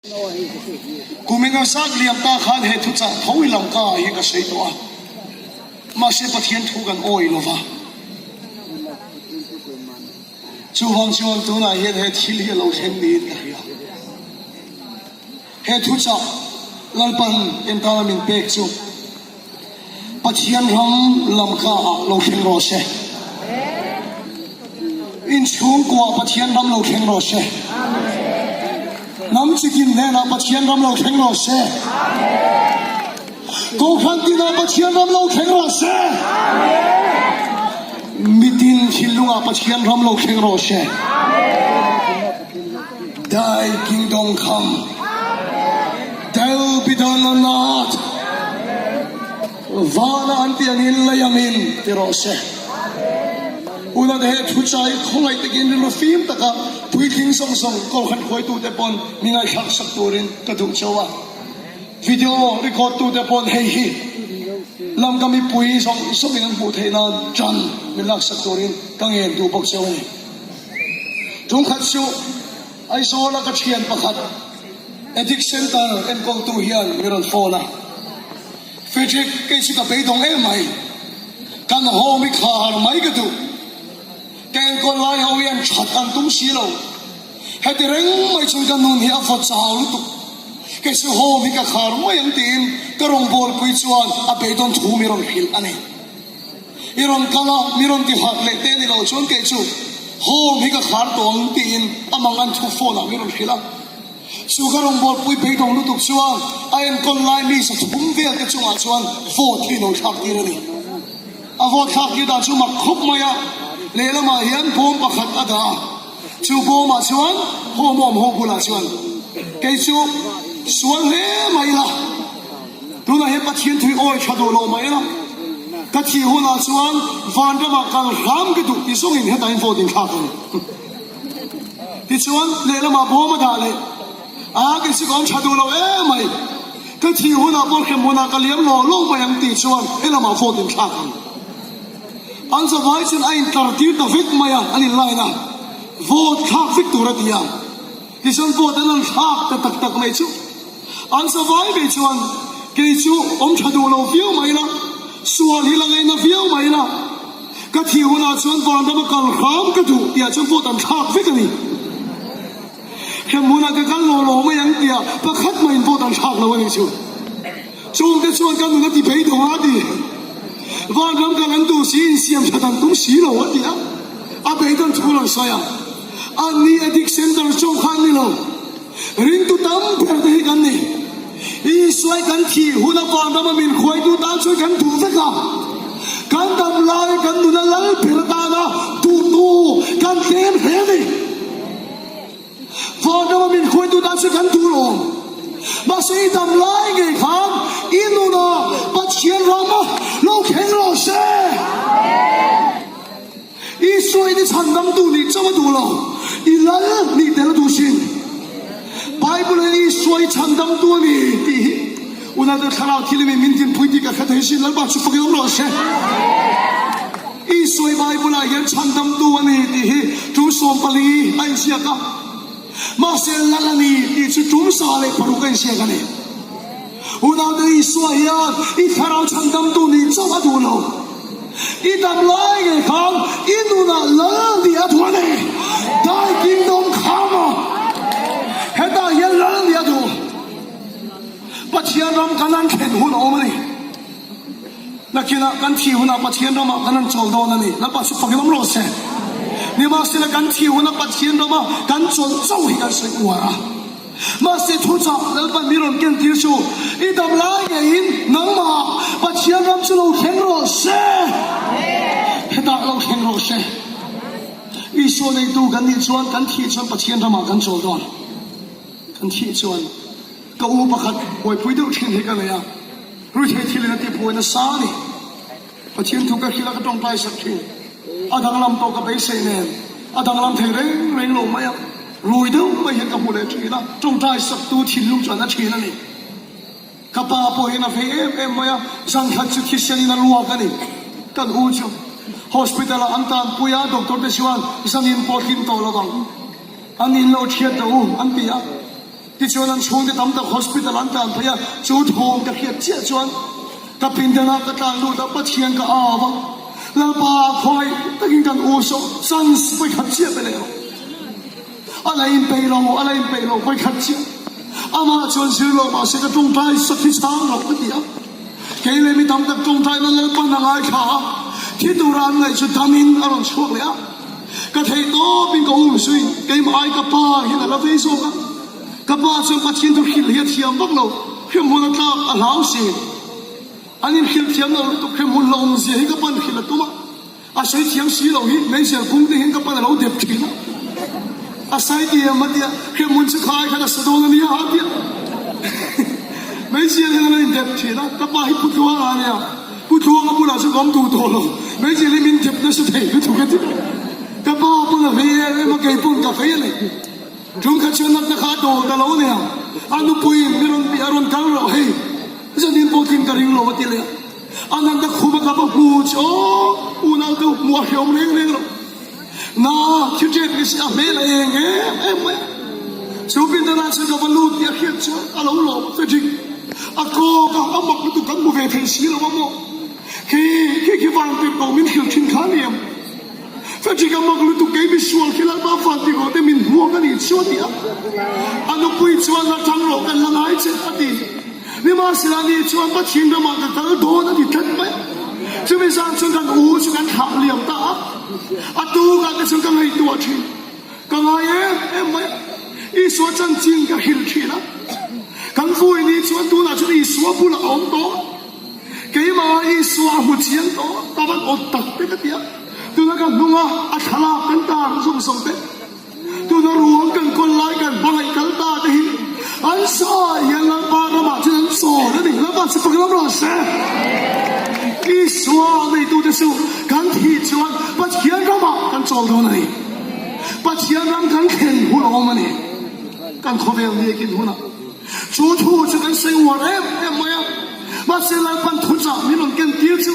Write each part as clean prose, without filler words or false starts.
Kum eng zat liam ta khan he thuchah tho i lam ka ah hian ka sawi tawh a, mahse Pathian thu kan awi lo va. Chuvang chuan tunah hian he thil hi a lo thleng niin ka hria. He thuchah Lalpan entana min pek chu Pathian ram lamka ah lo thleng rawh se. Inchhungkua Pathian ram lo thleng rawh se. Hnam chitin hnenah Pathian ram lo thleng rawh se. Kohhran tinah Pathian ram lo thleng rawh se. Mitin thinlungah Pathian ram lo thleng rawh se. Thy kingdom come. Thy will be done on earth. Vana an ti angin lei angin ti rawh se. Una te he thuchai khawngaih takin rilru fim taka puitling zawng zawng kohhran hruaitute pawn mi ngaihthlak sak turin ka duh chauh a. Video record tute pawn hei hi lamka mipui zawng zawngin an hmuh theih nan ṭan min laksak turin ka ngen duh bawk chauh a ni. Tungkhat chu Aizawl a ka thian pakhat Addict Center enkawltu hian min rawn phone a, Frederick kei chu ka beidawng em mai, kan home i khar mai ka duh, ka enkawl lai ho hian that an tum si lo, heti reng mai chuan ka nun hi a vaw chau lutuk, kei chu home hi ka khar mai ang tiin ka rawngbawlpui chuan a beidawn thu min rawn hrilh a ni. I rawn kal a, mi rawn ti harh leh te ni lo chuan kei chu home hi ka khar tawh ang tiin a mang an thu phone ah min rawn hrilh a. Chu ka rawngbawlpui beidawng lutuk chuan a enkawl lai mi 300 vel te chungah chuan vote hi lo thlak tir a ni. A vote thlak tir dan chu mak khawp mai a, lehlamah hian bawm pakhat a dah a, chu bawmah chuan home awm ho bulah chuan kei chu sual hle mai ila. Tunah hian Pathian thui awi tha duh lo mai ila, ka thih hunah chuan vanramah kal hram ka duh ti zawngin hetah hian vote inthlak ang. Tichuan lehlamah bawm a dah leh a, kei chu ka awm tha duh lo em mai, ka thih hunah pawh hrem hunah ka liam lo lo mai ang tih chuan helamah vote inthlak ang. An zavai chuan a intlar tir ta vek mai a, an inline a, vote thlak vek tur a ti a. Tichuan vote an rawn thlak ta tak tak mai chu. An zavai ve chuan kei chu awm tha duh lo viau mai la, sual hi la ngaihna viau mai la, ka thih hunah chuan vanram a kal hram ka duh tihah chuan vote an thlak vek a ni. Hrem hunah ka kal lo lo mai ang tihah pakhat mahin vote an thlak lo a nih chu. Chungte chuan ka nun a ti beidawng a ti. Vanram kal an duh si, insiam that an tum si lo a ti a, a beidawn thu rawn sawi a. Anni addict center chauh kha an ni lo. Ringtu tam ber te hi kan ni. Isua i kan thih hun a vanram a min khuaitu tan chuan kan duh vek a. Kan dam lai kan nun a lal ber atana duhtu kan tlem hle a ni. Vanram a min khuaitu tan chuan kan duh lo. Mahse i dam lai ngei khan i nunah Pathian ram a lo thleng rawh se. Isua in i chhandamtu nih chauh a duh lo, i lal nih tel a duh sin. Bible in Isua i chhandamtu a ni tih hi unaute thlarau thil in min dinpui tih ka hre thei sin, Lalpa chu fakin awm rawh se. Isua i Bible ah hian chhandamtu a ni tih hi tum 14 a inziak a, mahse lal a ni tih chu tum 106 a inziak a ni. Unaute Isua hian i thlarau chhandamtu nih chauh a duh lo. I dam lai ngei khan i nunah lal nih a duh a ni. Thy kingdom come. Hetah hian lal nih a duh. Pathian ram kan han thlen hun a awm a ni. Nakinah kan thih hunah Pathian ramah kan han chawl dawn a ni. Lalpa chu fakin awm rawh se. Nimahsela kan thih hunah Pathian rama kan chawlh chauh hi kan sawi uar a. Mahse thuchah Lalpan mi rawn ken tir chu i dam lai ngeiin nangmah Pathian ram chu lo thleng rawh se. Hetah lo thleng rawh se. Isua neitu kan nih chuan kan thih chuan Pathian ramah kan chawl dawn. Kan thih chuan ka u pakhat buaipui deuh thin hi ka nei a, ruithei thil in a tibuai nasa a ni. Pathian thu ka hrilh a ka tawngtai sak thin. A danglam tawh ka beisei nen a danglam thei reng reng lo mai a, rui deuh mai hian ka hmu leh thin a, tawngtai sak tu thinlung chuan a thin a ni. Ka pa pawh hian a vei em em mai a, zan khat chu thisen in a luak a ni. Kan u chu hospital ah an tanpui a, doctor te chuan zan in pawh hlim tawh lo ang, an in lo thiat lo u an ti a. Tichuan an chhungte tam tak hospital an tlan phei a, chu thawm ka hriat chiah chuan ka pindanah ka tlan lut a, Pathian ka au a, Lalpa khawngaih takin kan u saw chance vawikhat chiah pe leh rawh. A la inpeih lo, a la inpeih lo vawikhat chiah. Amah chuan zir lo mahse ka tawngtai sak hi chhang lo ka ti a. Kei leh mi tam tak tawngtaina Lalpan a ngaithla a, thi tura an ngaih chu damin a rawn chhuak leh a. Ka theih tawpin ka um zui, keimah ai ka pa hian a la vei zawk a. Ka pa chuan Pathian thu hrilh hi a thiam vak lo, hremhmun a tlak a hlau si. An inhrilh thiam lo lutuk, hremhmun hlauhawmzia hi ka pan hrilh a tum a. A sawi thiam si lo hi meizial kung te hian ka pan a lo dep thin a. A sai diam a tia, hremhmun chu khai khan a sa dawn a nia a tia. Meizial hian a lo indep thin a, ka pa hi Pu Tluanga a nia. Pu Tluanga bulah chu ka awm duh tawh lo, meizial hi min dep nasa thei lutuk a ti. Ka pa pawn a vei em em a, kei pawn ka vei a ni. Tum kha chuan natna kha a dawl ta lo a nia, a nupuiin mi rawn a rawn kal rawh hei, zanin pawh tling ka ring lo a ti leh a. A natna khum a ka va hmu chu aw, unau te hmuh a hreawm reng reng lo. Na thi ṭek ni si a hmel a eng em em mai a. Chu pindanah chuan ka va lut tih a hriat chuan a lo lawm fe ṭhin. A kawk a, a mak lutuk kan hmu ve thei si lo a maw. Khi khi khi van tirh tawh min hrilh ṭhin kha a ni em? Frederick a mak lutuk kei misual khi Lalpa van ti rawh te min hmuak a nih chu a ti a. A nupui chuan la ṭang rawh kan la ngai che a ti. Nimahsela ni chuan Pathian ramah ka kal dawn a ti tlat mai a. Chumi zan chuan kan u chu kan thlah liam ta a. A tukah te chuan ka ngaihtuah ṭhin. Ka ngai em em mai a. Isua chanchin ka hrilh ṭhin a. Kan vui ni chuan tunah chuan Isua bulah a awm tawh. Keimah Isua a hmu chiang tawh ka van awt tak te ka ti a, tuna ka hnunga a thlalak kan tar zawng zawng te, tuna ruang kan kawl lai kan hmangaih kal ta te hi an sawi hian Lalpa ramah chuan an chawl a ni. Lalpa chu pak lam rawh se. Isua neitute chu kan thih chuan Pathian ramah kan chawl dawn a ni. Pathian ram kan thlen hun a awm a ni. Kan khawvel biakin hunah. Chu thu chu kan sawi uar em em mai a, mahse Lalpan thuchah min rawn ken tir chu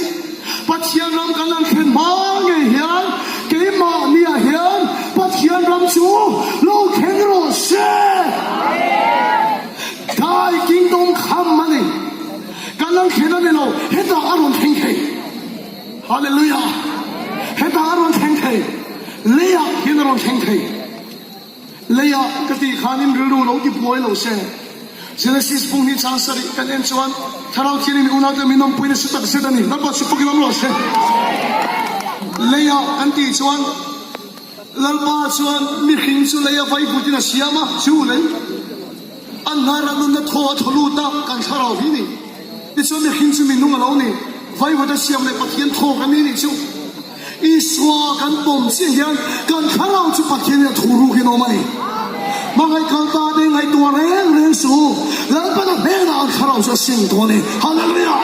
Pathian ram kan han thlen hma ngei hian keimahniah hian Pathian ram chu lo thleng rawh se. Thy kingdom come a ni. Kan han thlen a ni lo, hetah a rawn thleng thei. Hallelujah! Hetah a rawn thleng thei. Leiah hian a rawn thleng thei. Leiah ka tih khanin rilru lo ti buai lo se. Genesis bung hi chang sarih kan en chuan Thlarau Thianghlim unaute min awmpui nasa tak zet a ni. Lalpa chu fakin awm rawh se. Leiah kan tih chuan Lalpa chuan mihring chu leia vaivutin a siam a, chu lei a hnara nunna thaw a thaw lut a, kan thlarau hi ni. Tichuan mihring chu minung a lo ni. Vaivut a siam leh Pathian thaw kan ni nih chu. Isua kan pawm chiah hian kan thlarau chu Pathian in a thu ruk in awm a ni. Hmangaih kal ta te ngaihtuah reng reng suh u, Lalpana hnenah an thlarau chu a seng dawn a ni. Hallelujah!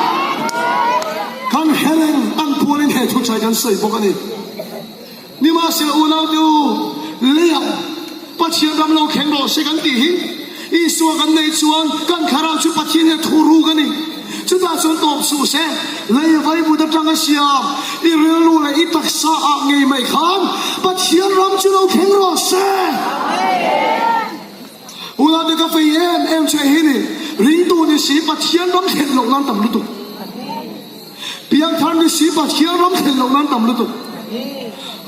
Kan Helen an pualin he thuchai kan sawi bawk a ni. Nimahsela unaute u, leiah Pathian ram lo thleng rawh se kan tih hi Isua kan neih chuan kan thlarau chu Pathian hian thu ruk a ni. Chutah chuan tawp suh se, lei vaivut atang a siam i rilru leh i taksa ah ngei mai khan Pathian ram chu lo thleng rawh se. Unau te ka fei em em che hi ni, ringtu ni si Pathian ram thlen loh nan tam lutuk. Piangthar ni si Pathian ram thlen loh nan tam lutuk.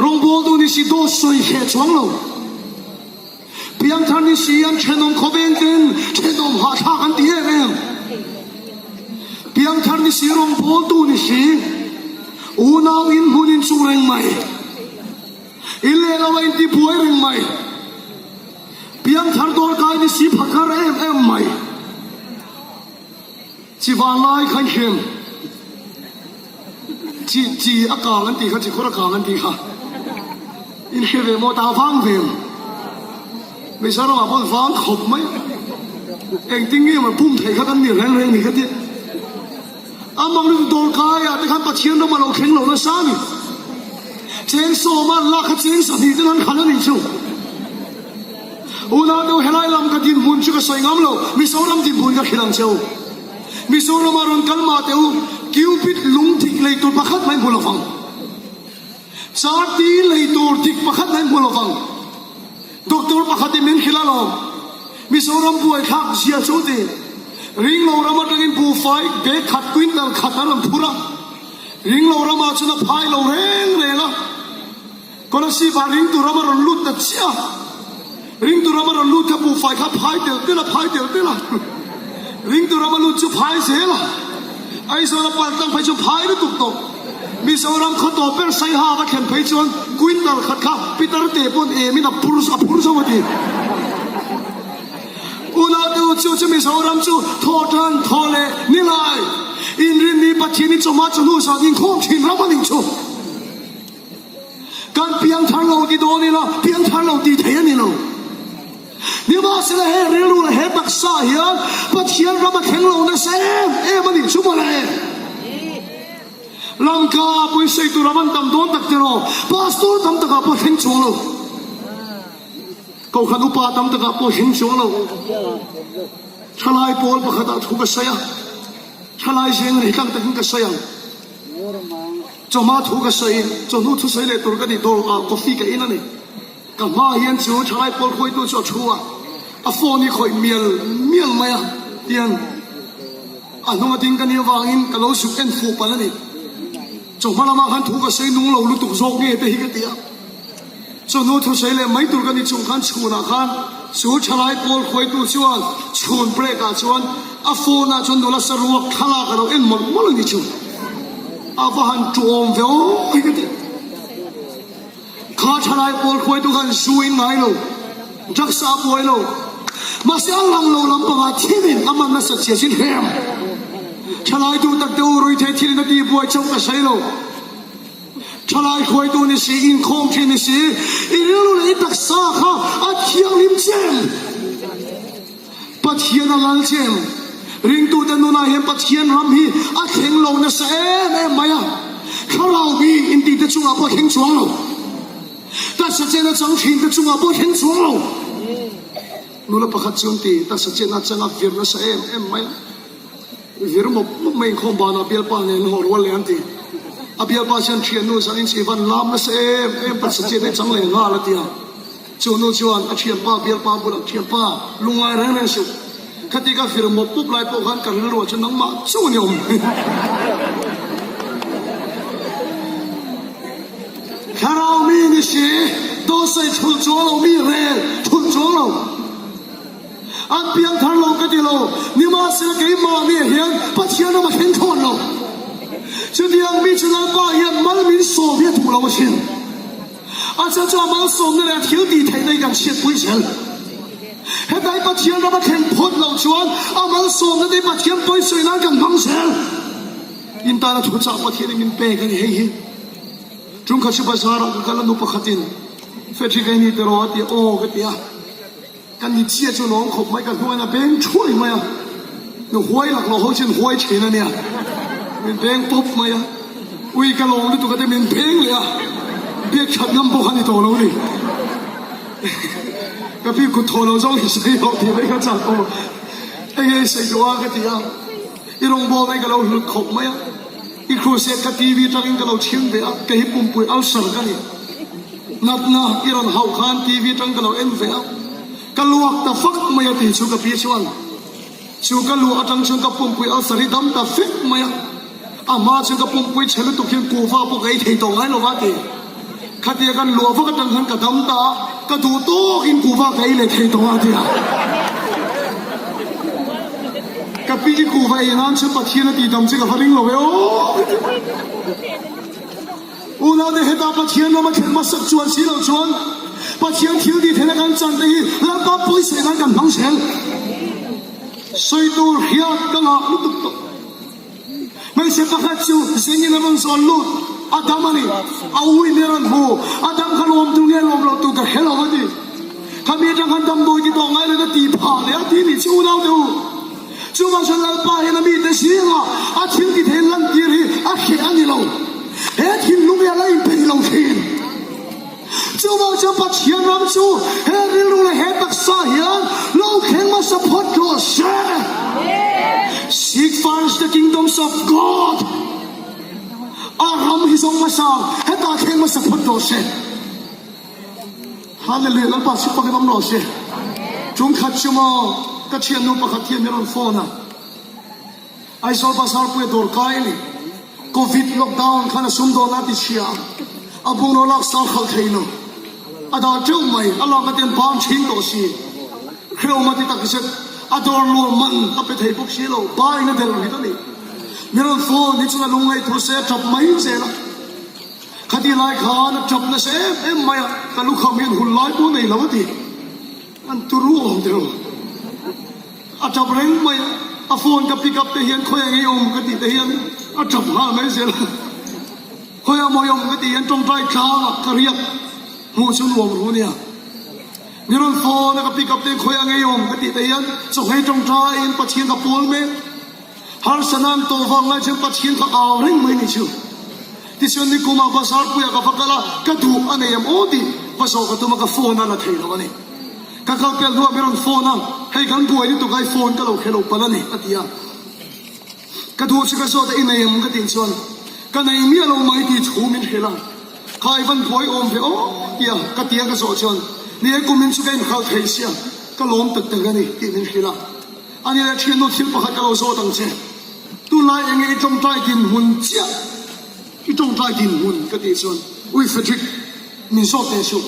Rawngbawltu ni si dawt sawi hreh chuang lo. Piangthar ni si an thenawm khawveng ten thenawm hahthlak an ti em em. Piangthar ni si rawngbawltu ni si unau in hmun in chung reng mai. In leh lo a inti buai reng mai. Piangthar dawrkai ni si phakar em em mai. Chi vanlai khan hrem chi chi a kang an tih kha chi khawr a kang an tih kha in hre ve maw ta vang ve em Mizoram ah pawh vang khawp mai engtin nge maw pum theih kha kan ni reng reng ni ka tia amang rin dawrkai ah te khan Pathian ram a lo thleng lo nasa a ni cheng sawma lak kha cheng sahnih te khan khalh a nih chu. Unau deuh helai lam ka dinhmun chu ka sawi ngam lo, Mizoram dinhmun ka hrilh ang che u. Mizorama rawn kal mah teh u, Cupid lung dik lei tur pakhat mai hmu lovang. Charti lei tur dik pakhat mai hmu lovang. Doctor pakhat in min hrilh alawm. Mizoram buaithlak zia chu ti. Ringlo ram atangin buhfai bag khat quintal khat an rawn phur a. Ringlo ramah chuan a phai lo reng reng a. Kolasib ah ringtu ram a rawn lut ta chiah a. Ringtu ram a rawn lut kha buhfai kha phai tel tel a, phai tel tel a. Ringtu ram a lut chu phai zel a. Aizawl a pal tlang phei chu phai lutuk tawh. Mizoram khaw tawp ber Saiha va thlen phei chuan quintal khat kha Peter te pawn emin a phur a phur zo a ti. Unaute u chu chu Mizoram chu thaw tan thaw leh ni lai. Inrinni Pathian i chawma chawhnu zan inkhawm thin ram a nih chu. Kan piangthar lo ti dawn ila, piangthar lo tih theih a ni lo. Nimahsela he rilru leh he taksa hian Pathian ram a thleng lo nasa em em a nih chu mawle. Lanka pawisei tur a van tam dawn tak tiraw, Pastor tam takah pawh thleng chuang lo. Kohhran upa tam takah pawh thleng chuang lo. Thalai pawl pakhatah thu ka sawi a, thalai zeng rih tlang takin ka sawi ang. Chawhma thu ka sawi, chawhnu thu sawi leh tur ka ti dawr ah coffee ka in a ni. Ka hma hian chu thalai pawl khawitu chu a thu a, a phone hi khawih mial mial mai a tian a hnung a ding ka nih avangin ka lo zuk en fuh palh a ni. Chawhma lamah khan thu ka sawi nung lo lutuk zawk nge te hi ka ti a. Chawhnu thusawi leh mai tur ka ni chung khan chhunah khan chu thalai pawl khuaitu chuan chhun break ah chuan a phone ah chuan nula saruak thlalak a lo en mawlh mawlh a ni chu. A va han tuawm ve aw hi ka ti. Kha thalai pawl khuaitu khan zu in ngai lo, drugs a buai lo. Mahse a lang lo lampangah thilin a man nasat zia chin hrem. Thalai duh tak te u ruithei thilin a tihbuai chauh ka sawi lo. Thalai hruaitu ni si, inkhawm thin ni si, i rilru leh i taksa kha a thianghlim chem. Pathian a lal chem. Ringtute nunah hian Pathian ram hi a thleng lo nasa em em mai a. Thlarau bi intite chungah pawh a thleng chuang lo. Taksa chen a chang thinte chungah pawh a thleng chuang lo. Nula pakhat chuan ti, taksa chen a chang a vir nasa em em mai a. Vir mawp mawp mai inkhawm banah bialpa nen an haw rual leh an ti. A bialpa chuan thiannu zan in chi van lam nasa em em taksa chet hi chang leh nghal a ti a. Chu nu chuan a thianpa bialpa bulah thianpa lungngai reng reng suh. Khati ka vir mawp mawp lai pawh khan ka rilruah chuan nangmah chu ni awm. Thlarau mi ni si, dawhsaih thulh chuang lo mi rel thulh chuang lo. An piang thar lo ka ti lo, nimahsela keimahni ah hian Pathian ram a thleng thlawn lo. Chutiang mi chu Lalpa hian mal min sawm hi a duh lo asin. A chhan chu a malsawmna leh a thil tih theihna hi kan chhiatpui zel. Hetlai Pathian ram a thlen phawt loh chuan a malsawmna te hi Pathian pawisawi nan kan hmang zel. In tana thuchah Pathianin min pek a ni hei hi. Chungkhat chu bazar ah ka kal a nu pakhatin Frederick a i ni tiraw a ti a, aw ka ti a. Ka ni chiah chu lawm khawp mai, ka hnuaiin a beng thuai mai a, nu huai laklawh ho chuan huai thin a nia, min beng pawp mai a, ui ka lawm lutuk a te min beng leh a, biak that ngam pawh kha ni tawh lo ni, ka pi kut thawh lo zawng hi sawi loh tih mai ka chak aw, enge i sawi duh a ka ti a, i rawngbawlna hi ka lo hlut khawp mai a, i crusade kha TV tangin ka lo chhim ve a, kei hi pumpui ulcer ka ni. Natna i rawn hauh khan TV atang ka lo en ve a, ka luak ta vak mai a tih chu ka pi chuan chu ka luah atang chuan ka pumpui ulcer hi dam ta vek mai a, a hma chuan ka pumpui chhe lutuk hian kuhva pawh ka ei thei tawh ngai lo va ti. Khatia kan luah vak atang khan ka dam ta a, ka duh tawkin kuhva ka ei leh thei tawh a ti a. Ka pi kuhva ei nan chuan Pathian a tihdam chu ka va ring lo e aw. Unaute heta Pathian rama thlen hmasak chuan si loh chuan Pathian thil tih theihna kan chan te hi Lalpa pawisawi nan kan hmang zel. Sawi tur hian ka ngah lutuk tawh. Hmeichhe pakhat chu zengin a rawn zawn lut, a dam a ni. A ui in a rawn hmu, a dam kha lawm tur nge lawm loh tur ka hre lo a ti. Khami atang khan damdawi ti tawh ngai lo in a ti phah leh a ti nih chu unaute u. Chuvang chuan Lalpa hian a mite zingah a thil ti thei lantir hi a hreh a ni lo. He thinlung hi a la inpeih lo thin. Chuvang chuan Pathian ram chu he rilru leh he taksa hian lo thleng hmasa phawt rawh se. Seek first the kingdoms of God. A ram hi zawng hmasa hetah thleng hmasa phawt rawh se. Hallelujah Lalpa chu pakin awm rawh se. Ṭum khat chu maw ka thiannu pakhat hian min rawn phone a, Aizawl Bazar puia dawr kai a ni. Covid lockdown khan a sumdawn a ti chhia a, a bungraw lak sang khalh thei lo. A dah teuh mai, a lak aten bang thin tawh si. Hrehawm a ti tak zet, a dawr luah man a pe thei bawk si lo, ba in a del rit a ni. Mi rawn phone hi chuan a lungngaih thu se a tap mai zel a. Khati lai khan a tap nasa em em mai a, ka lukham hian hun lai pawh nei lo a ti. An turu awm tiraw? A tap reng mai a, a phone ka pick up te hian khawiah nge i awm ka tih te hian a tap nghal mai zel a. Khawiah maw i awm ka tih hian tawngtai tlang ah ka riak hmuh chu nuam ru nia. Mi rawn phone a ka pick up te hian khawiah nge i awm ka tih te hian chawhmeh tawngtai in Pathian ka pawl mek. Harsana an tawh vang lai chuan Pathian kha au reng mai ni chu. Tichuan nikumah bazar puiah ka va kal a, ka duh a nei em aw tih va zawh ka tum a, ka phone a la thei lo a ni. Ka kal pel hnuah min rawn phone a, hei kan buai lutuk a, i phone ka lo hre lo palh a ni a ti a. Ka duh chu ka zawt a, i nei em ka tih chuan ka nei miah lo mai tih thu min hrilh a, kha i van buai awm ve aw tia ka tia ka zawh chuan ni e kumin chu ka inhralh thei sia, ka lawm tak tak a ni tih min hrilh a. A ni leh thiannu thil pakhat ka lo zawt ang che. Tunlai enge i tawngtai dinhmun chiah? I tawngtai dinhmun ka tih chuan Ui Frederick, min zawt teh suh.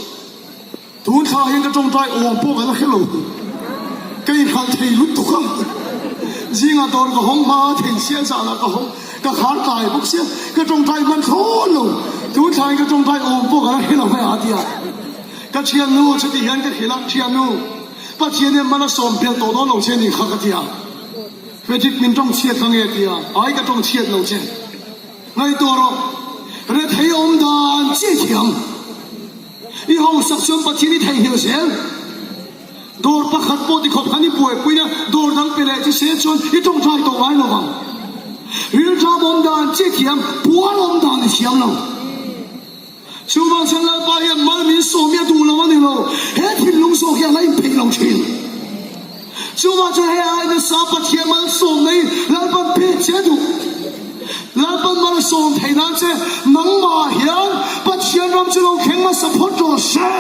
Tun thla hian ka tawngtai awm pawh ka la hre lo. Ka inhralh thei lutuk a. Zingah dawr ka hawng hma thei sia zanah ka hawng ka khar tlai bawk sia ka tawngtai hman thlawn lo. Tun thla hian ka tawngtai awm pawh ka la hre lo mai a ti a. Ka thiannu chuti hian ka hrilh a, Thiannu, Pathian hian hman a sawm belh tawh dawn lo che ni kha ka ti a. Frederick min tawng chhiat kha nge a ti a, ai ka tawng chhiat lo che. Ngaihtuah rawh, rethei awm dan chiah i thiam. I hausak chuan Pathian i theihnghilh zel. Dawr pakhat pawh tikhawp khan i buaipuina dawr dang pe leh chi se chuan i tawngtai tawh ngai lo vang. Rilṭam awm dan chiah i thiam, puan awm dan i thiam lo. Chuvang chuan Lalpa hian mal min sawm hi a duh lo a ni lo, he thinlung zawk hi a la inpeih lo thin. Chuvang chuan hei ai nasa Pathian mal sawm mai Lalpan pek che a duh. Lalpan mal a sawm theih nan che nangmah hian Pathian ram chu lo thleng hmasa phawt rawh se.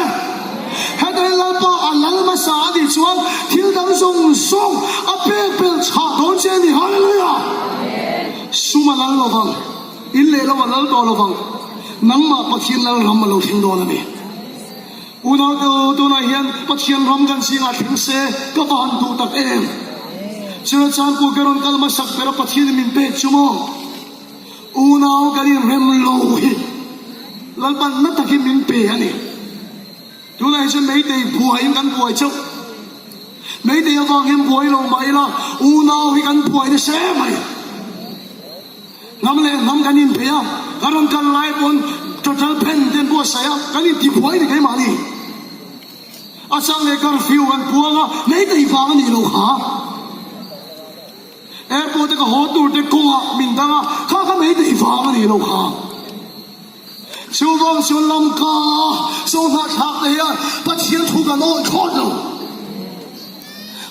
Heta hi Lalpa a lal hmasa a nih chuan thil dang zawng zawng a pek belh chhah dawn che a ni. Hallelujah! Sum a lal lovang. In leh lo a lal tawh lovang, nangmah Pathian lal ram a lo thleng dawn a ni. Unaute u, tunah hian Pathian ram kan zingah thleng se ka va han duh tak em! Churachandpur ka rawn kal hmasak ber a Pathianin min pek chu maw? Unau kan inrem lo hi Lalpan na takin min pe a ni. Tunah hi chuan Meitei buaiin kan buai chauh. Meitei avang hian buai lo mah ila unau hi kan buai nasa em mai. Hnam leh hnam kan inbei a, kan rawn kal lai pawn total pen te an buatsaih a, kan intibuai ni keimahni. A chang leh curfew kan puang a, Meitei vang a nih lo kha. Airport a ka haw tur te kawngah min dang a, kha kha Meitei vang a nih lo kha. Chuvang chuan lamka zohnahthlak te hian Pathian thu kan awih thlawt lo.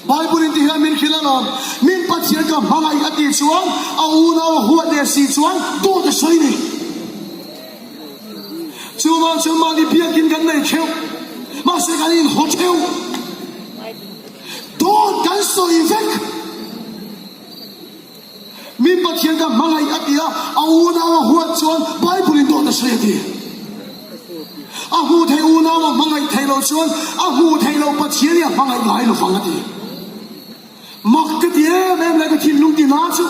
Bible in ti hian min hrilh alawm, min Pathian ka hmangaih a tih chuan a unau a huat leh si chuan dawt a sawi nei. Chuvang chuan mahni biakin kan nei theuh, mahse kan inhaw theuh. Dawt kan sawi vek. Mi Pathian ka hmangaih a ti a, a unau a huat chuan Bible in dawt a sawi a ti. A hmuh theih unau a hmangaih theih loh chuan a hmuh theih loh Pathian hi a hmangaih ngai lo vang a ti. Mak ka ti em em leh ka thinlung ti na chu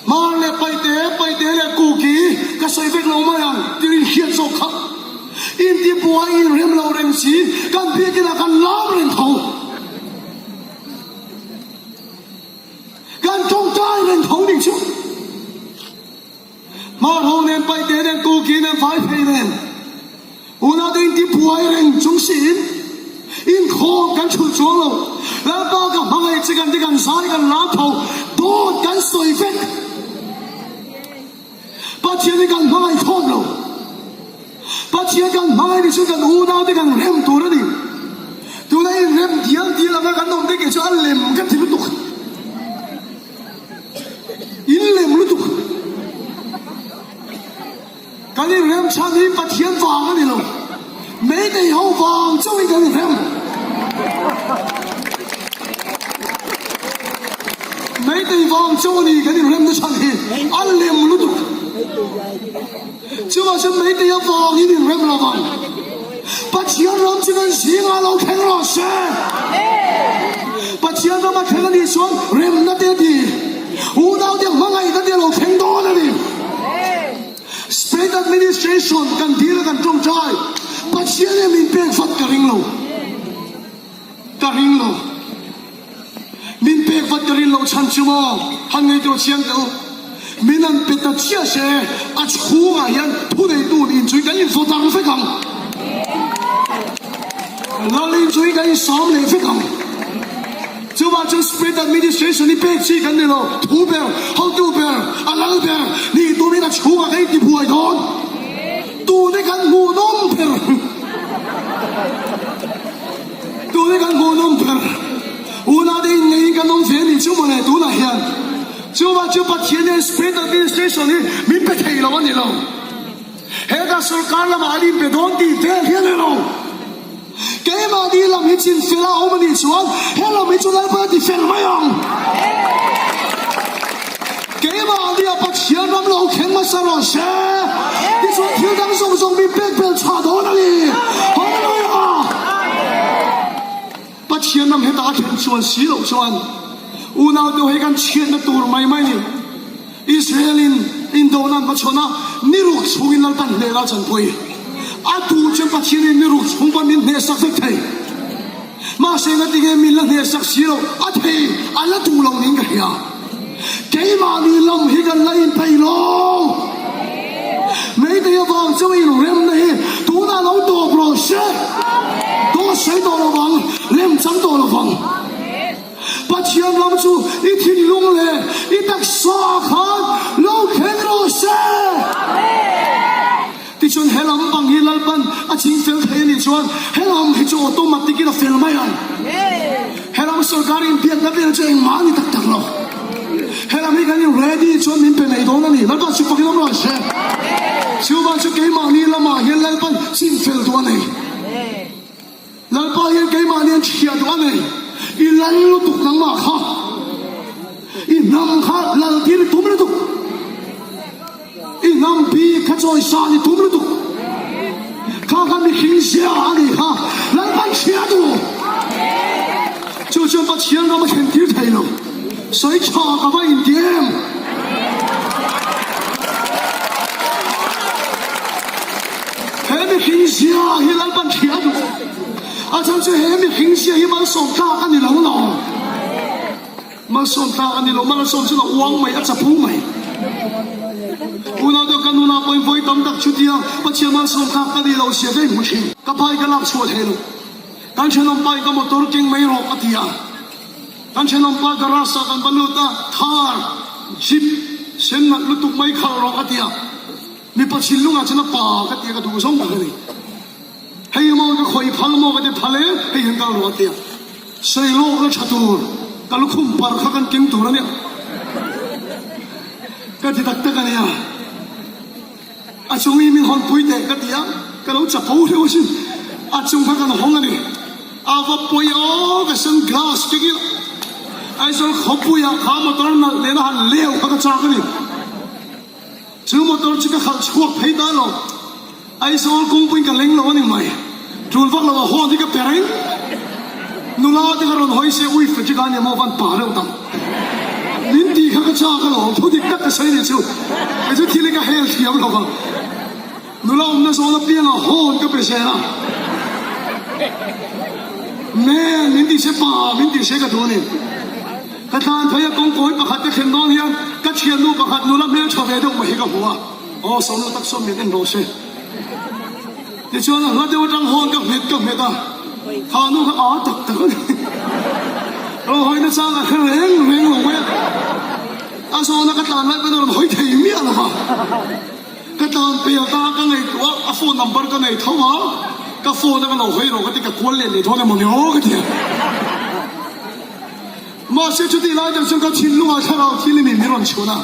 Hmar leh Paite, Paite leh Kuki ka sawi vek lo mai ang tir in hriat zawk kha. Intibuai inrem lo reng si kan biakin ah kan lam reng tho. Kan tawngtai reng tho ning chu. Hmar ho nen, Paite nen, Kuki nen, Vaiphei nen, unau te inti buai reng chung siin inkhawm kan chhulh chuang lo. Lalpa ka hmangaih che kan ti kan zai kan lam tho, dawt kan sawi vek. Pathian hi kan hmangaih khawm lo. Pathian kan hmangaih ni chu kan unau te kan rem tur a ni. Tuna inrem dial dial anga kan awm te kei chu a lem ka ti lutuk. In lem lutuk. Kan inrem chhan hi Pathian vang a ni lo. Meitei ho vang chauhin kan inrem. Meitei vang chauh a ni kan inremna chhan hi a lem lutuk. Chuvang chuan Meitei avangin inrem lo vang. Pathian ram chu kan zingah lo thleng rawh se. Pathian ram a thleng a nih chuan remna te a ti. Unaute hmangaihna te a lo thleng dawn a ni. State administration kan dil a kan tawngtai. Pathian hian min pek vat ka ring lo. Ka ring lo. Min pek vat ka rin loh chhan chu maw han ngaihtuah chiang teh u. Min an pe ta chiah se a chhungah hian thuneitu in chu kan invaw dang vek ang. Lal in chu kan insam leh vek ang. Chuvang chuan State Administration hi pek chi kan ni lo. Thu ber, hotu ber, a lal ber nih tumin a chhungah kan intibuai dawn. Tute kan hmuhnawm ber. Tute kan hmuhnawm ber. Unate inneihin kan awm ve anih chu mawle tunah hian. Chuvang chu Pathian hian State Administration hi min pe thei lo a ni lo. Hetah sorkar lamah an inpe dawn tih vel hi a ni lo. Keimahni lam hi chin fel a awm a nih chuan he lam hi chu Lalpa a ti fel mai ang. Keimahni a Pathian ram lo thleng hmasa rawh se. Tichuan thil dang zawng zawng min pek bel chhah dawn a ni. Hallelujah! Pathian ram heta a thlen chuan si loh chuan unau te hei kan chhiatna tur mai mai ni. Israel in indona an hmachhawn a, ni ruk chhungin Lalpan hnehna a chanpui. A duh chuan Pathian in ni ruk chhung pawn min hnehsak vek thei. Mahse ngatinge min la hnehsak si lo, a thei, a la duh lo niin ka hria. Keimahni lam hi kan la inpeih lo. Meitei avang chu inremna hi tunah lo tawp rawh se. Dawt sawi tawh lo vang, lemchang tawh lo vang. Pathian ram chu i thinlung leh i taksa ah khan lo thleng rawh se. Tichuan he lam bang hi Lalpan a ching fel thei a nih chuan he lam hi chu automatic in a fel mai ang. He lam sorkar inbiakna vel chu engmah a ni tak tak lo. He lam hi kan in ready chuan min pe mai dawn a ni. Lalpan chu fakin awm rawh se. Chuvang chu keimahni lamah hian Lalpan chin fel duh a nei. Lalpa hian keimahni an chhiah duh a nei. I lal lutuk nangmah kha. I hnam kha lal tir i tum lutuk. I hnam bik kha chawisan i tum lutuk. Kha kha mihring zia a nih kha. Lalpan chhiah duh. Chu chuan Pathian ram a thlen tir thei lo. Sawi tha ka va inti em? He mihring zia hi Lalpan thliah a duh. A chhan chu he mihring zia hi malsawm tlak a ni lo lo. Malsawm tlak a ni lo, malsawm chu a uang mai, a chapu mai. Unau deuh ka nunah pawhin vawi tam tak chutia Pathian malsawm tlak ka nih loh zia ka inhmu thin. Ka bike a lak chhuah thei lo. Kan thenawm pa in ka motor keng mai rawh a ti a. Kan thenawmpa garage ah kan va lut a, Thar, Jeep, sen nalh lutuk mai khalh rawh a ti a. Mipa thinlungah chuan a pa ka ti a, ka duh zawng tak a ni. Hei maw ka khawih phal maw ka ti phal e, hei hian kal rawh a ti a. Sawi lawk la tha tur, ka lukhum par kha kan keng tur a nia. Ka ti tak tak a nia. A chung i min hawn pui teh ka ti a, ka lo chapo hleuh asin. A chung kha kan hawng a ni. A va pawi aw ka sun glass kek ila. Aizawl khawpuiah kha motor nalh nena han leu kha ka chak a ni. Chu motor chu ka khalh chhuak phei ta lo. Aizawl kawngpuiin ka leng lo a ni mai. Tul vak lo a hawn hi ka pe reng. Nula te ka rawn hawi se ui Frederick a nia maw van pa reuh tak. Min tih kha ka chak alawm thu dik tak ka sawi nih chu. Kei chu thil hi ka hel thiam lo vang. Nula awmna zawn apiang a hawn ka pe zel a. Man min tih se pa min tih se ka duh a ni. Ka tlan phei a kawngkawi pakhat ka thlen dawn hian ka thiannu pakhat nula hmeltha ve deuh mai hi ka hmu a. Aw sawmna tak sawn min en rawh se. Tichuan a hla deuh atang hawn ka hmet ka hmet a, kha nu kha aa tak tak a ni. Rawn hawi nachang a hre reng reng lo mai a, a zawhna ka tlan lai pawhin a rawn hawi thei miah lo va. Ka tlan pel ta ka ngaihtuah a, a phone number ka nei tho a, ka phone a ka lo hawi rawh ka ti ka kual leh leh dawn emaw ni aw ka ti a. Mahse chutih lai tak chuan ka thinlungah thlarau thil i min rawn chhun a.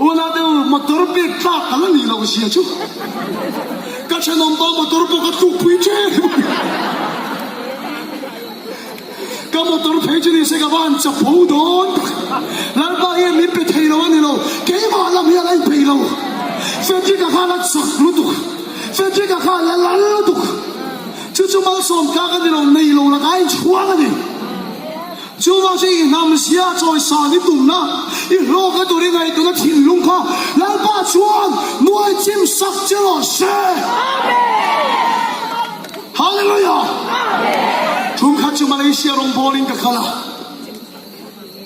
Ula deuh motor pek tlak ka la nih loh zia chu ka thenawm pa motor pawh ka tlukpui ṭep. Ka motor phei chu nise ka va han chapo dawn tak. Lalpa hian min pe thei lo a ni lo, keimah lam hian a inpeih lo. Frederick-a khan a chak lutuk, Frederick-a khan a lal lutuk. Chu chu malsawm tlak a ni lo, nei lo lakah a inchhuang a ni. Chuvang chu i hnam zia chawisan i tumna, i hlawkna tur i ngaihtuahna thinlung kha Lalpa chuan nuai chim sak che rawh se. Hallelujah! Thumkhat chu Malaysia rawngbawlin ka kal a,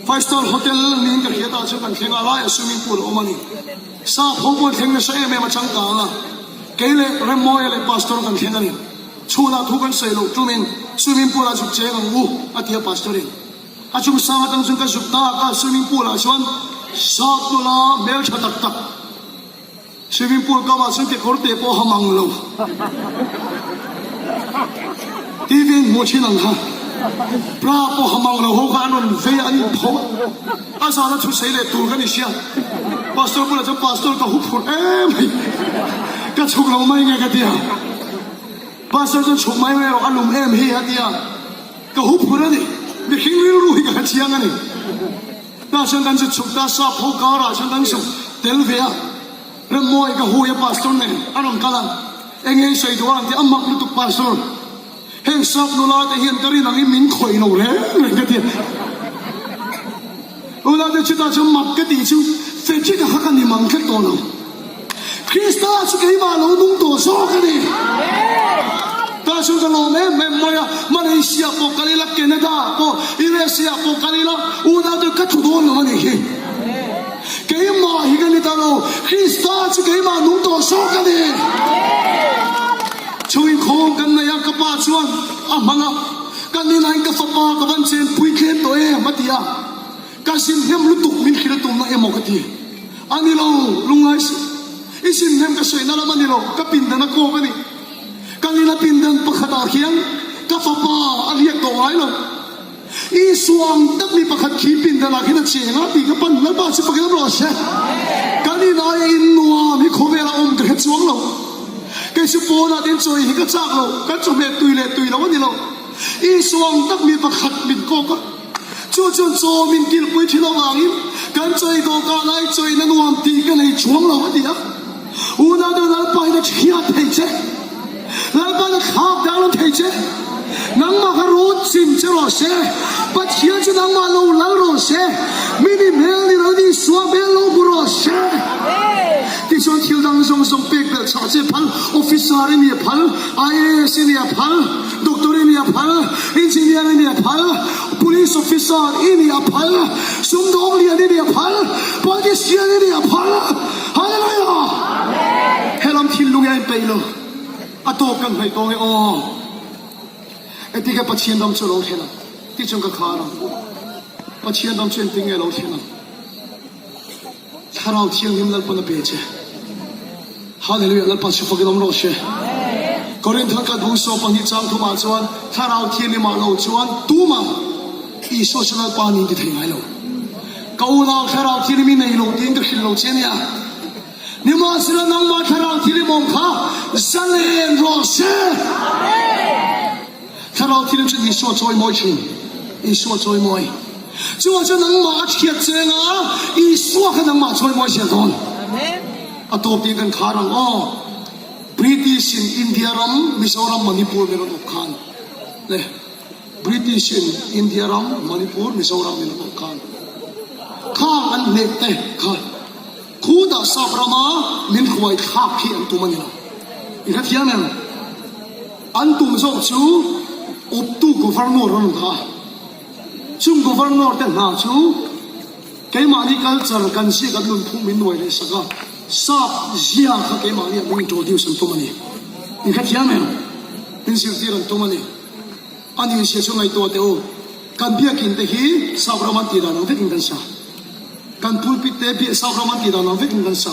Five Star Hotel niin ka hriat ah chuan kan thleng a, laiah swimming pool a awm a ni. Sap ho pawh an thleng nasa em em a changkang a, kei leh Remmawia leh Pastor kan thleng a ni. Chhunah thu kan sawi loh tumin swimming pool ah zuk cheng ang u a ti a pastor in. A chung sang atang chuan ka zuk ta a, swimming pool ah chuan sap nula hmeltha tak tak swimming pool kam ah chuan kekawr te pawh ha mang lo TV in hmuh thin ang kha bra pawh ha mang lo ho kha an rawn vei a an in pho a, a zan a thu sawi leh tur ka ni sia pastor bulah chuan pastor ka huphurh em mai ka chhuk lo mai nge ka ti a. Pastor chuan chhuk mai mai rawh a lum em hi a ti a, ka hu phur a ni, mihring rilru hi ka hre chiang a ni. Tah chuan kan zu chhuk ta, sap ho karah chuan kan zuk tel ve a, Remmawi ka hui a pastor nen a rawn kal a, eng nge i sawi duh a an ti a, mak lutuk pastor, heng sap nula te hian ka rin angin min khawih lo reng reng ka ti a. Unau te chutah chuan mak ka tih chu Frederick-a kha ka ni mang tlat tawh lo. Krista chu keimah lo nung tawh zawk a ni. Tah chuan ka lawm em em mai a, Malaysia pawh kal ila, Canada pawh, USA pawh kal ila, unau te ka thu dawn lo a nih hi. Keimah hi ka ni ta lo, Krista chu keimah nung tawh zawk a ni. Chhungin khawm kan nei a, ka pa chuan a hmang a. Ka ninain ka fapa ka van chen pui tlem tawh em a ti a, ka zin hnem lutuk min hrilh tumna emaw ka ti. A ni lo, lungngai suh. I zin hnem ka sawi na lam a ni lo, ka pindan a kawk a ni. Ka nina pindan pakhatah khian ka fapa a riak tawh ngai lo. Isua ang tak mi pakhat khi pindanah khian a cheng a tih ka pan Lalpa chu pakin a rawh se. Ka ninaia in nuam hi khawvela awm ka hre chuang lo. Kei chu pawnah te chawi hi ka chak lo, kan chawhmeh tui leh tui lo a ni lo. Isua ang tak mi pakhat min kawk a, chu chuan chaw min kilhpui thin avangin kan chawi dawhkah lai chawina nuam tih ka nei chuang lo a ti a. Unau deuh Lalpa in a thiat thei che, Lalpa in a thlak danglam thei che, nangmah kha rut chim che rawh se, Pathian chu nangmah lo lal rawh se, mi ni hmel ni lo in Isua hmel lo hmu rawh se. Tichuan thil dang zawng zawng pek belh chah che phal, officer i nia phal, IAS i nia phal, doctor i nia phal, engineer i nia phal, police officer i nia phal, sumdawng lian i nia phal, politician i nia phal. Hallelujah! Helam thinlung hi a inpeih lo, a tawp kan hnaih tawng e aw. Engtin nge Pathian ram chu a lo thlen ang? Tichuan ka khar ang. Pathian ram chu engtin nge a lo thlen ang? Thlarau Thianghlim Lalpan a pe che. Hallelujah! Lalpa chu fakin awm rawh se. Korinthar kal bung saw pahnih chang thumah chuan Thlarau Thianghlimah lo chuan tumah Isua chu Lalpa niin ti thei ngai lo. Ka unau Thlarau Thianghlim i nei lo tiin ka hrilh lo che nia. Nimahsela nangmah Thlarau Thianghlim awm kha zalen rawh se. Thlarau Thianghlim chuan Isua chawimawi thin. Isua chawimawi. Chuvang chuan nangmah a thiat cheng a, Isua kha nangmah chawimawi zel dawn. A tawp tiin kan khar ang aw. British in India ram, Mizoram, Manipur min rawn awp khan le British in India ram, Manipur, Mizoram min rawn awp khan khang an hneh te kha khutah sap rama min hruai thlak hi an tum a ni lo. I hrethiam em? An tum zawk chu awptu Governor rawn kha. Chung Governor te hna chu keimahni culture kan zia kan nunphung min nuai leh sak a, sap zia kha keimahni ah min introduce an tum a ni. In hrethiam em? Min zirtir an tum a ni. A nih zia chu ngaihtuah teh u. Kan biakinn te hi sap ram an tih dan ang vekin kan sa. Kan pulpit te biak sap ram an tih dan ang vekin kan sa.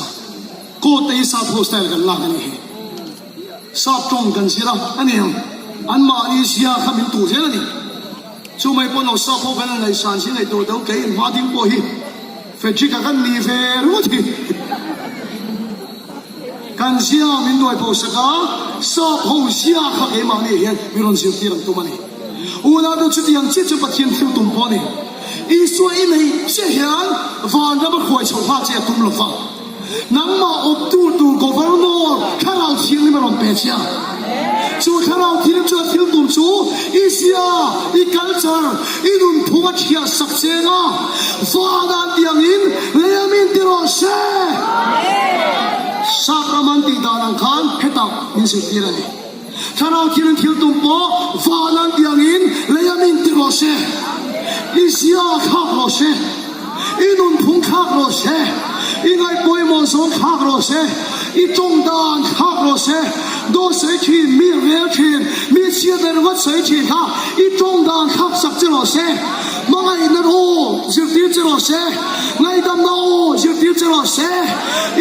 Coat te hi sap ho style kan lak a nih hi. Sap tawng kan zir a, a ni ang. Anmahni zia kha min tuh zel a ni. Chu mai pawh lo sap ho kan han ngaihsan zing ngaihtuah deuh kei in hma ding pawh hi Frederick-a kan ni ve ringawt hi. Kan zia min nuai pawh sak a, sap ho zia kha keimahni hian min rawn zirtir an tum a ni. Unaute chutiang chiah chu Pathian thil tum pawh a ni. Isua i neih chiah hian vanram a hruai chhoh nghal che a tum lo va. Nangmah awptu tur Governor Thlarau Thianghlim a rawn pe che a. Chu Thlarau Thianghlim chuan thil tum chu i zia, i culture, i nunphung a thiah sak cheng a, van tiangin lei a min ti rawh se. Sap ram an tih dan ang khan hetah min zirtir a ni. Thlarau Thianghlim thil tum pawh van an tiangin lei a min ti rawh se. I zia thlak rawh se. I nunphung thlak rawh se. I ngaihpawimawh zawng thlak rawh se. I tawng dan thlak rawh se. Dawt sawi thin, mi rel thin, mi chhiat leh ringawt sawi thin kha i tawng dan thlak sak che rawh se. Hmangaihna aw zirtir che rawh se. Ngaihdamna aw zirtir che rawh se.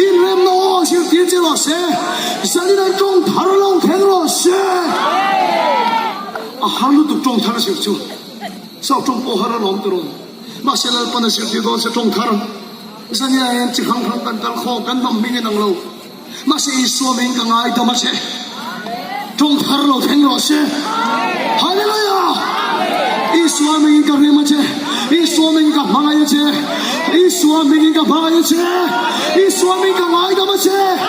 Inremna aw zirtir che rawh se. Zanin an tawng thar lo thleng rawh se. A har lutuk tawng thar a zir chu. Sau tawng pawh har alawm tiraw. Mahse Lalpan a zirtir dawn se tawng thar. Zania hian chi hrang hrang kan kal khawm kan hnam hming in ang lo. Mahse Isua hming ka ngaidam a che. Tawng thar lo thleng rawh se. Hallelujah! Isua hmingin ka rim a che. Isua hmingin ka hmangaih a che. Isua hmingin ka hmangaih a che. Isua hmingin ka ngaidam a che.